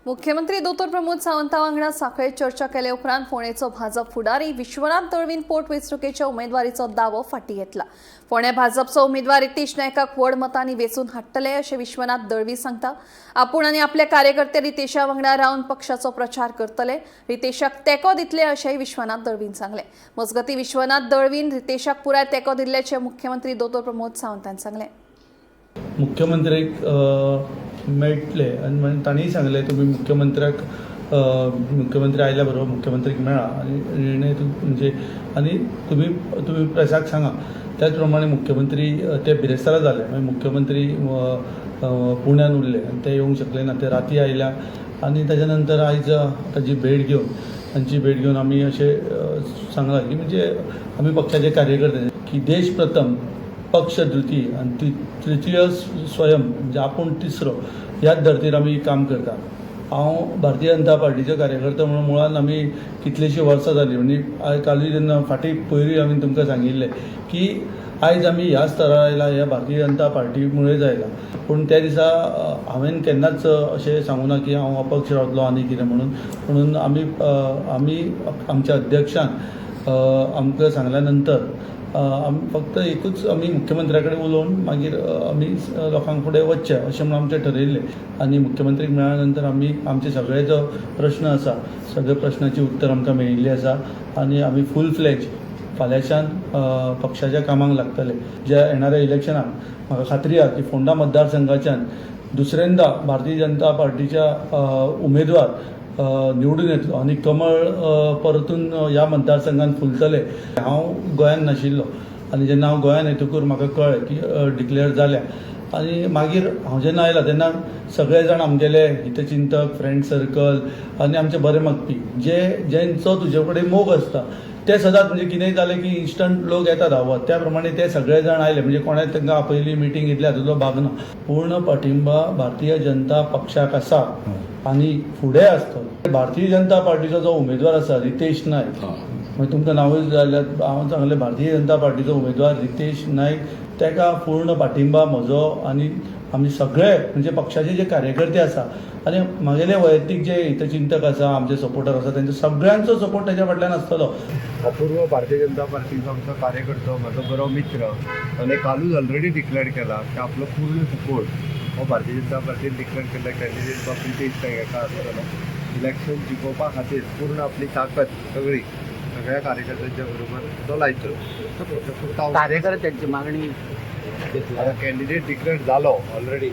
मुख्यमंत्री दोतोर प्रमोद सावंता वांगडा सांखळे चर्चा केले उपरांत फोंडेचो भाजप फुडारी विश्वनाथ दळवीन पोटवेंचणुकेच्या उमेदवारीचो दावो फाटीं घेतला. फोंड्या भाजपचो उमेदवार रितेश नायकाक व्हड मतांनी वेंचून हाडटले अशें विश्वनाथ दळवी सांगता. आपूण आनी आपले कार्यकर्ते रितेशा वांगडा रावन पक्षाचो प्रचार करतले, रितेशाक तेंको दितले अशेंय विश्वनाथ दळवीन सांगलें. मजगतीं, विश्वनाथ दळवीन रितेशाक पुराय तेंको दिल्ल्याचें मुख्यमंत्री दोतोर प्रमोद सावंतान सांगलें. मुख्यमंत्र्याक मेळटले आनी मागीर तांणीय सांगलें, तुमी मुख्यमंत्र्याक, मुख्यमंत्री आयल्या बरोबर मुख्यमंत्रीक मेळा आनी निर्णय म्हणजे आनी तुमी तुमी प्रेसाक सांगा. त्याच प्रमाणे मुख्यमंत्री ते बिरेस्तारा जाले. मागीर मुख्यमंत्री पुण्यान उरले आनी ते येवंक शकले ना. ते राती आयल्या आनी ताच्या नंतर आयज ताजी भेट घेवन, तांची भेट घेवन आमी अशें सांगलां की म्हणजे आमी पक्षाचे कार्यकर्ते की देश प्रथम, पक्ष द्वितीय आनी तृतीय स्वयं, म्हणजे आपूण तिसरो, ह्याच धर्तीर आमी काम करता. हांव भारतीय जनता पार्टीचो कार्यकर्तो म्हणून मुळान आमी कितलींशीं वर्सां जालीं. म्हणजे कालूय जेन्ना फाटीं पयरूय आमी तुमकां सांगिल्लें की आयज आमी ह्या स्तरार आयला, ह्या भारतीय जनता पार्टीमुळेच आयला. पूण त्या दिसा हांवें केन्नाच अशें सांगूं ना की हांव अपक्ष रावतलो आनी कितें म्हणून. म्हणून आमी आमी आमच्या अध्यक्षान आमकां सांगल्या नंतर आमी फक्त एकूच, आमी मुख्यमंत्र्या कडेन उलोवन मागीर आमी लोकांक फुडें वचचें अशें म्हणून आमचें ठरयल्लें. आनी मुख्यमंत्रीक मेळ्ळ्या नंतर आमी आमचे सगळे जो प्रश्न आसा, सगळे प्रश्नाची उत्तर आमकां मेळिल्ली आसा आनी आमी फूल फ्लॅज फाल्यांच्यान पक्षाच्या कामाक लागतले. ज्या येणाऱ्या इलेक्शनाक म्हाका खात्री आहा की फोंडा मतदारसंघाच्यान दुसऱ्यांदा भारतीय जनता पार्टीच्या उमेदवार निवडून येतलो आनी कमळ परतून ह्या मतदारसंघात फुलतले. हांव गोंयांत नाशिल्लो आनी जेन्ना हांव गोंयांत येतकूर म्हाका कळ्ळें की डिक्लेअर जाल्या. आनी मागीर हांव जेन्ना आयला तेन्ना सगळे जाण आमगेले हितचिंतक, फ्रेंड सर्कल आनी आमचे बरे मागपी, जे जेंचो तुजे कडेन मोग आसता, ते सदांच, म्हणजे कितेंय जालें की इन्स्टंट लोक येता धांवत, त्या प्रमाणे ते सगळे जाण आयले. म्हणजे कोणें तांकां आपयली, मिटींग घेतली हातूंतलो भाग ना. पूर्ण पाठिंबा भारतीय जनता पक्षाक आसा आनी फुडें आसतलो. भारतीय जनता पार्टीचो जो उमेदवार आसा रितेश नायक, मागीर तुमकां नांवूय जाल्यार हांव सांगलें, भारतीय जनता पार्टीचो उमेदवार रितेश नायक, ताका पूर्ण पाठिंबा म्हजो आनी आमी सगळे, म्हणजे पक्षाचे जे कार्यकर्ते आसा आनी म्हागेले वैयक्तीक जे हितचिंतक आसा, आमचे सपोर्टर आसा, तेंचो सगळ्यांचो सपोर्ट तेच्या फाटल्यान आसतलो. अपूर्व भारतीय जनता पार्टीचो आमचो कार्यकर्तो, म्हजो बरो मित्र आनी कालूच ऑलरेडी डिक्लेअर केला की आपलो पूर्ण सपोर्ट हो भारतीय जनता पार्टीन डिक्लेअर केल्ल्या कॅन्डिडेट बाब रितेश नायक हाका आसतलो. इलेक्शन जिखोवपा खातीर पूर्ण आपली ताकद सगळी सगळ्या कार्यकर्त्यांच्या बरोबर तो लायतलो. फक्त कार्यकर्त्यांची मागणी आता कॅन्डिडेट डिक्लेअर जालो ऑलरेडी.